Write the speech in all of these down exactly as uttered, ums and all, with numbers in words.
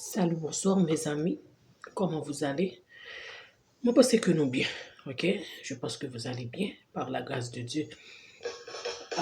Salut, bonsoir mes amis, comment vous allez? Mwen panse ke nou byen, ok? Je pense que vous allez bien par la grâce de Dieu.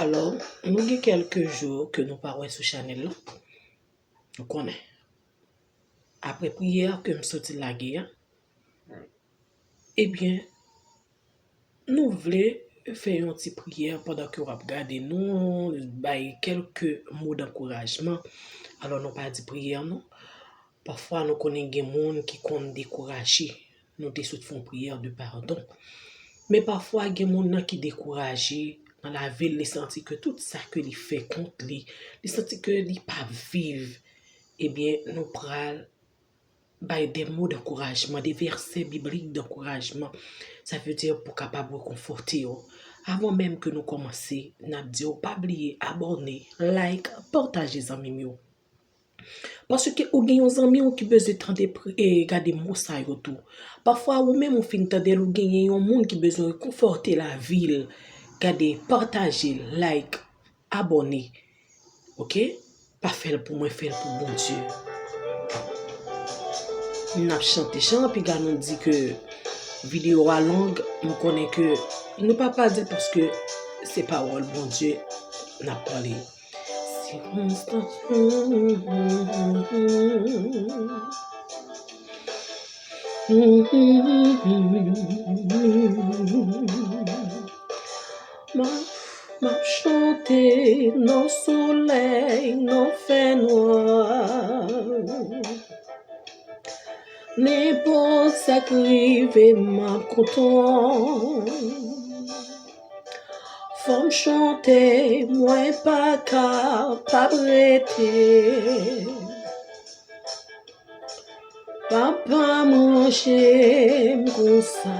Alò, nou gen kèlke jou ke nou pa wè sou chanèl la. Nou konnen. Apre priyè ke m soti lage a, ebyen, nou vle fè yon ti priyè pandan ke w ap gade nou, bay kèlke mo dankourajman. Alò, nou pa di priyè, non. Pafwa, nou konnen gen moun ki konn dekouraje. Nou te sot fè yon priyè de padon. Men pafwa, gen moun nan ki dekouraje nan lavi l, li santi ke tout sa ke li fè kont li, li santi ke li p ap viv. Ebyen, nou pral bay de mo dankourajman, de vèsè biblik dankourajman. Sa vle di pou kapab rekonfòte yo. Avan menm ke nou kòmanse, n ap di w pa bliye abòne, like, pataje zanmi m yo. Paske ou gen yon zanmi w ki bezwen tande pri-, e, gade mo sa yo tou. Pafwa ou menm ou fin tande l, ou genyen yon moun ki bezwen rekonfòte lavi l. Gade, pataje l, like, abòne. Ok? Pa fè l pou mwen, fè l pou Bondye. N ap chante chan, piga nou di ke videyo a long, m konnen ke nou pa pral di l paske se pawòl Bondye n ap pale. Sikonstans. M ap, m ap chante nan solèy, nan fènwa. Nenpòt sa k rive, m ap kontan. Fò m chante, mwen pa kapab rete. Papa manje m konsa.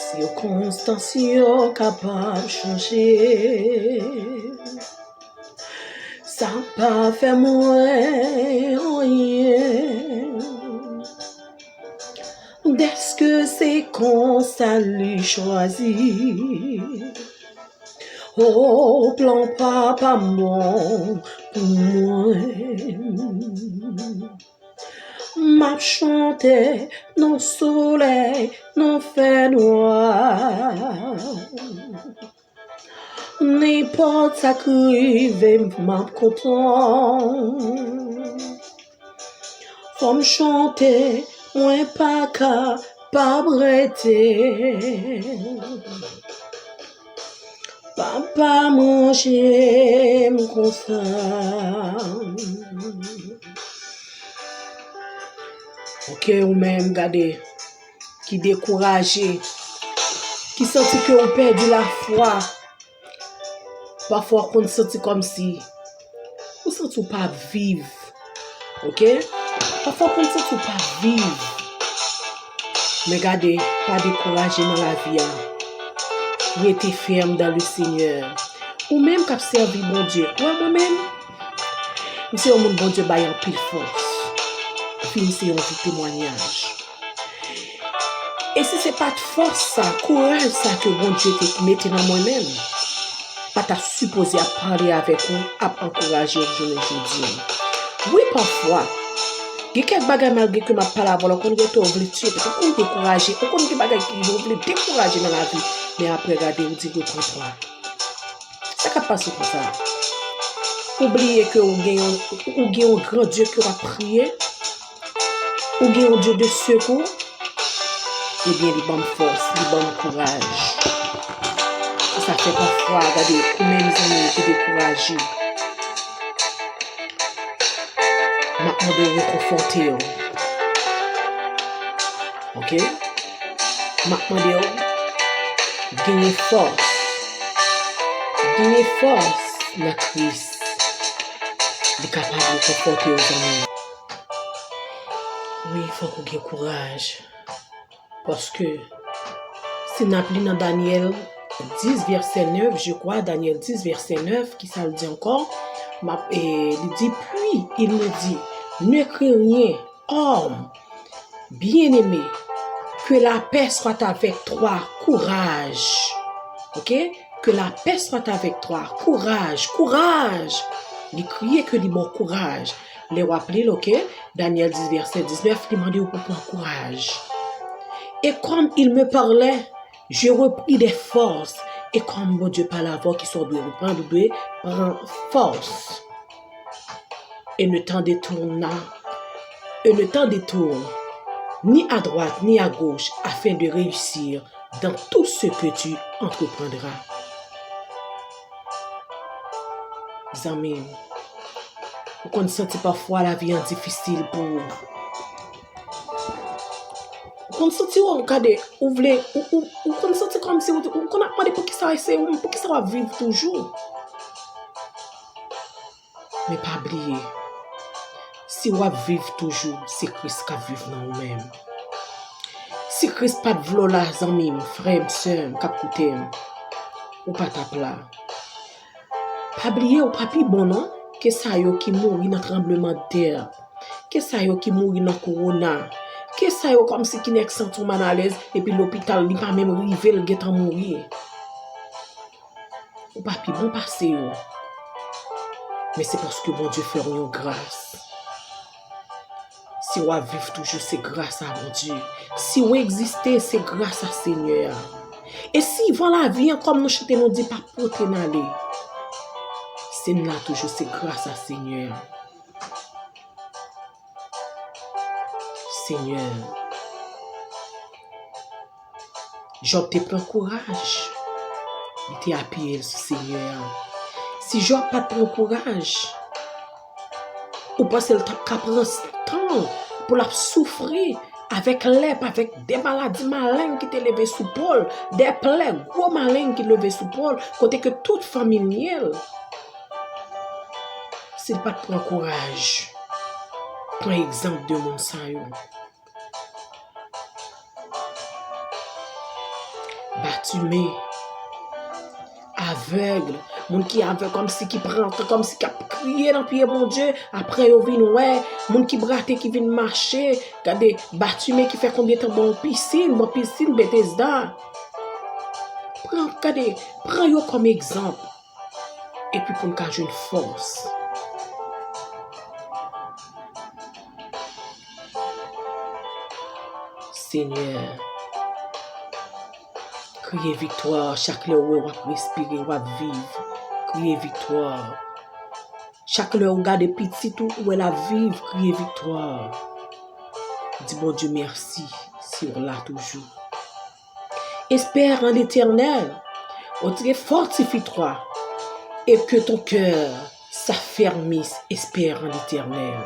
Sikonstans yo kapab chanje. Sa pa fè mwen anyen. Dèske se konsa li chwazi. O, plan papa m bon pou mwen. M ap chante nan solèy, nan fènwa. Nenpòt sa k rive m, m ap kontan. Fò m chante, mwen pa kapab rete. Papa manje m konsa. Ok, ou menm, gade, ki dekouraje, ki santi ke ou pèdi lafwa. Pafwa, w konn santi kòmsi ou santi w pa viv. Ok? Pafwa, w konn santi w pa viv. Men gade, pa dekouraje nan lavi a. Rete fèm dans le Seigneur. Ou menm k ap sèvi Bondye. Ou wè mwen menm? M se yon moun Bondye bay anpil fòs. Fi m se yon vi temwanyaj. E si se pa t fòs sa, kouraj sa ke Bondye te mete nan mwen menm, pa t ap sipoze ap pale avèk ou, ap ankouraje w jounen jodi a. Wi, pafwa, gen kèk bagay malgre ke m ap pale avè w la, ou konn rete w vle tiye, ou konn dekouraje, ou konn gen bagay ki rive w vle dekouraje nan lavi, men apre gade ou di reprann pran. Sa k ap pase konsa? Ou bliye ke ou gen yon, ou gen yon gran Dye ke w ap priye? Ou gen yon Dye de sekou? Ebyen, li ban m fòs, li ban m kouraj. Se sa fè pafwa, gade, ou menm zanmi ki dekouraje, m ap mande w rekonfòte w. Ok? M ap mande w genyen fòs. Genyen fòs nan Kris. Li kapab rekonfòte w, zanmi. Wi, fòk ou gen kouraj. Paske, si n ap li nan Danyèl dis, vèsè nèf, je crois, Danyèl dis, vèsè nèf, ki sa l di ankò? M ap, e, li di, puis il me dit, ne crains rien, homme bien-aimé, que la paix soit avec toi, courage. Ok? Que la paix soit avec toi, courage, courage. Li kriye ke li ba w kouraj. Lè w ap li l, oke, Danyèl dis, vèsè diznèf, li mande w pou pran kouraj. Et comme il me parlait, je repris des forces. E kòm Bondye pale avè w, kisa w dwe reprann, ou dwe pran fòs. Et ne t'en détourna, et ne t'en détourne ni à droite ni à gauche, afin de réussir dans tout ce que tu entreprendras. Zanmi m, ou konn santi pafwa lavi an difisil pou ou. Ou konn santi w, gade, ou vle, ou, ou, ou konn santi kòmsi ou, ou konn ap mande poukisa se ou, poukisa w ap viv toujou. Men pa bliye, si w ap viv toujou, se Kris k ap viv nan ou menm. Si Kris pa t vle w la, zanmi m, frè m, sè m k ap koute m, ou pa t ap la. Pa bliye, ou pa pi bon non, ke sa yo ki mouri nan tranblemanntè, ke sa yo ki mouri nan kowona, ke sa yo kòmsi ki nèk santi w mal alèz, epi lopital, li pa menm rive, l gentan mouri. Ou pa pi bon pase yo. Men se paske Bondye fè w yon gras. Si w ap viv toujou, se gras a Bondye. Si w egziste, se gras a Senyè a. E si van lavi an, kòm nou chante, nou di, pa pote n ale, si n la toujou, se gras a Senyè a. Senyè. Jòb te pran kouraj. Li te apiye l sou Senyè a. Si Jòb pa t pran kouraj, ou panse l t ap ka pran tan l pou l ap soufri avèk lèp, avèk de maladi maleng ki te leve sou po l, de plè gwo maleng ki leve sou po l, kote ke tout fanmi l nye l? Si l pa t pran kouraj, pran egzanp de moun sa yo. Batime, avèg, moun ki avèg kòmsi ki pran, kòmsi k ap kriye nan pye Bondye, apre yo vin wè, moun ki brate ki vin mache, gade, Batime ki fè konbyen tan bò yon pisin, bò pisin Betesda. Pran, gade, pran yo kòm egzanp. Epi pou n ka jwenn fòs. Senyè, kriye viktwa chak lè w wè w ap respire, w ap viv. Kriye viktwa. Chak lè w gade pitit ou, ou wè l ap viv, kriye viktwa. Di Bondye mèsi si w la toujou. Espère en l'Éternel. On dirait fortifie-toi et que ton cœur s'affermisse. Espère en l'Éternel.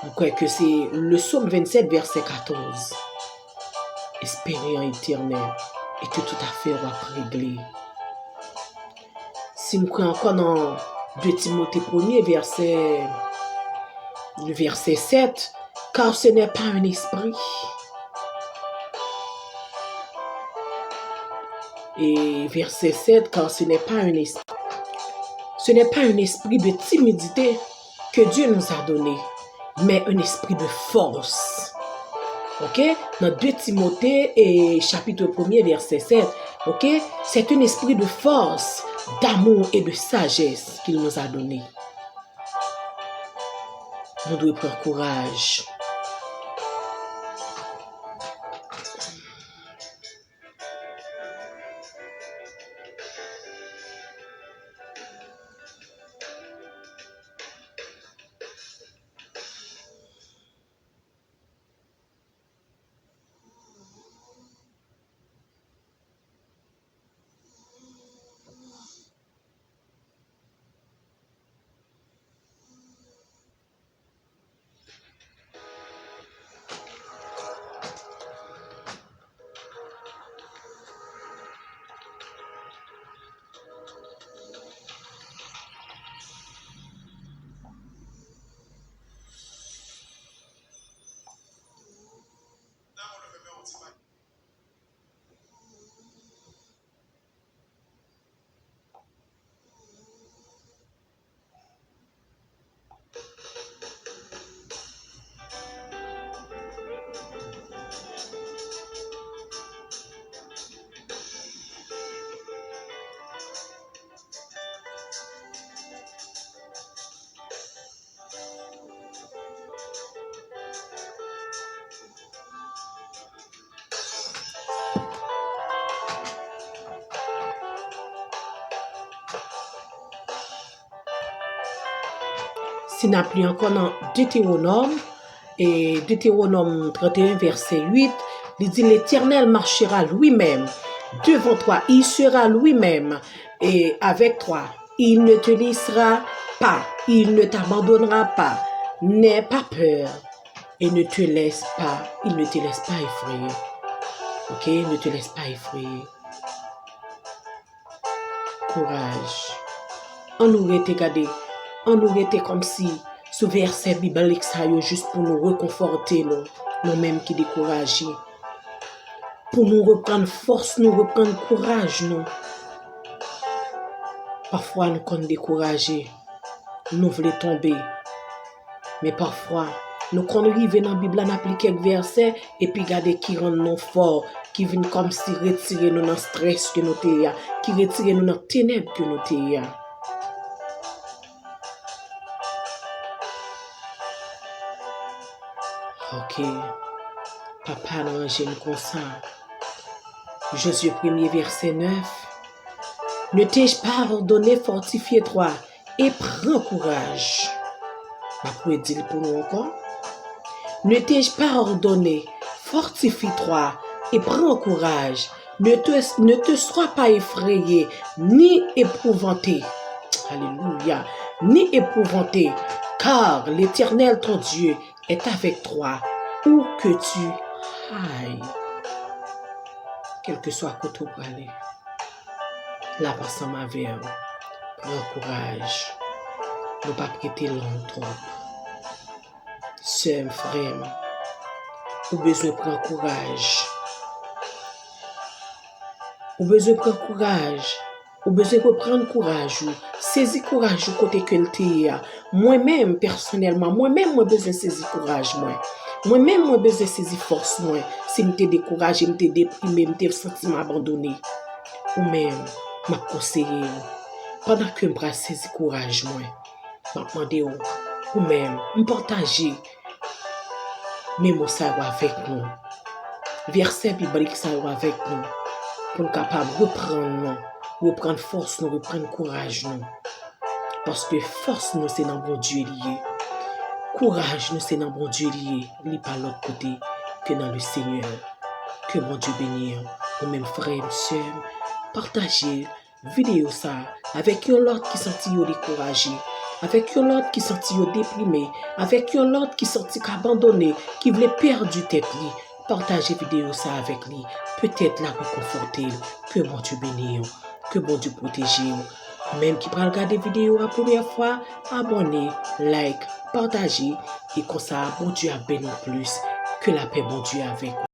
Mwen kwè ke se le Psaume vingt-sept, vèsè katòz. Espère en l'Éternel et que tout affaire va régler. Si n pran ankò nan de Timote premye vèsè, vèsè sèt, car ce n'est pas un esprit. Et verset sept, car ce n'est pas un esprit, ce n'est pas un esprit de timidité que Dieu nous a donné, mais un esprit de force. Ok? Nan de Timote, e, chapit premye, vèsè sèt, ok? C'est un esprit de force, d'amour et de sagesse qu'il nous a donné. Nou dwe pran kouraj. Si n ap li ankò nan Detewonòm, e Detewonòm trannteyen, vèsè uit, li di, L'Éternel marchera lui-même devant toi, il sera lui-même et avec toi. Il ne te laissera pas, il ne t'abandonnera pas. N'aie pas peur et ne te laisse pas, il ne te laisse pas effrayer. Ok, ne te laisse pas effrayer. Kouraj. An nou rete gade, an nou rete kòmsi sou vèsè biblik sa yo jis pou nou rekonfòte nou, nou menm ki dekouraje. Pou nou reprann fòs nou, reprann kouraj nou. Pafwa nou konn dekouraje, nou vle tonbe. Men pafwa, nou konn rive nan Bib la, n ap li kèk vèsè, epi gade ki rann nou fò, ki vin kòmsi retire nou nan strès ke nou te ye a, ki retire nou nan tenèb ke nou te ye a. Ok. Papa, nou ranje n konsa. Jozye premye, vèsè nèf. Ne t'ai-je pas ordonné, fortifie-toi et prends courage. M ap redi l pou nou ankò. Ne t'ai-je pas ordonné, fortifie-toi et prends courage. Ne te, ne te sois pas effrayé, ni épouvanté. Alléluia. Ni épouvanté, car l'Éternel ton Dieu est avec toi, où que tu ailles. Kèlkeswa kote w prale, l ap ansanm avè w. Pran kouraj. Nou p ap rete long twòp. Sè m, frè m, ou bezwen pran kouraj. Ou bezwen pran kouraj. Ou bezwen reprann kouraj ou. Sezi kouraj ou kote ke l te ye a. Mwen menm, pèsonèlman, mwen menm, mwen bezwen sezi kouraj mwen. Mwen menm, mwen bezwen sezi fòs mwen. Si m te dekouraje, m te deprime, m te santi m abandone. Ou menm, m ap konseye w. Pandan ke m pral sezi kouraj mwen, m ap mande w, ou menm, m pataje men mo sa yo avèk nou. Vèsè biblik sa yo avèk nou. Pou n kapab reprann nou, reprann fòs nou, reprann kouraj nou. Paske fòs nou se nan Bondye li ye. Kouraj nou se nan Bondye li ye. Li pa lòt kote ke nan le Senyè. Ke Bondye beni w. Ou menm frè m, sè m, pataje videyo sa a avèk yon lòt ki santi yo dekouraje, avèk yon lòt ki santi yo deprime, avèk yon lòt ki santi k abandone, ki vle pèdi tèt li. Pataje videyo sa a avèk li. Petèt l ap rekonfòte l. Ke Bondye beni w. Ke Bondye pwoteje w. Ou menm ki pral gade videyo a premyè fwa, abòne, like, pataje, e konsa Bondye ap beni w plis. Ke lapè Bondye avèk ou.